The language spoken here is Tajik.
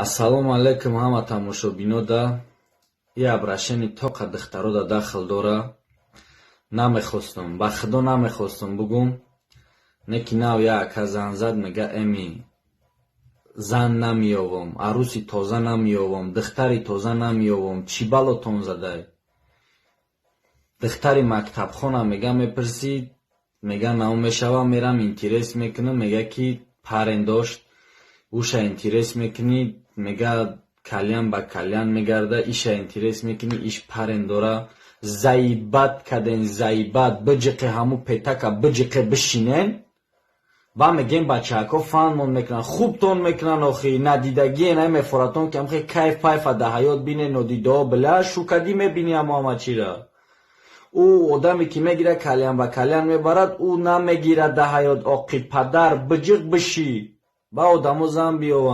Ассалому алайкум, ҳама тамошобинода. И обращение тоқа духтарода дахл дора. Намехостум, ба худо, намехостум бугум, не ки нав як ака зан зад, мега: «Эми зан намеёвам, арӯси тоза намеёвам, духтари тоза намеёвам. Чӣ балотон задай?» Духтари мактабхона, мега, мепурсӣ, мега, нав мешавам, мерам, интерес мекунам, мега, ки парень дошт, уша интерес мекунӣ, мега, кальян ба кальян мегарда, иша интерес мекунӣ, иш парень дора. Заибат каден, заибат биҷиқе, ҳаму петака биҷиқе, бишинен. Ба мегем, бачаҳако фанмон мекунанд, хубтон мекунанд. Охи надидагие на мефоратон, ки ҳамхе кайф пайфа да ҳаёт бине, нодидао била шукадӣ мебини. Ҳамо ҳама чира ӯ одаме, ки мегирад, кальян ба кальян мебарад, ӯ намегирад да ҳаёт. Оқи падар биҷиқ бишӣ, ба одамо зан биёванд.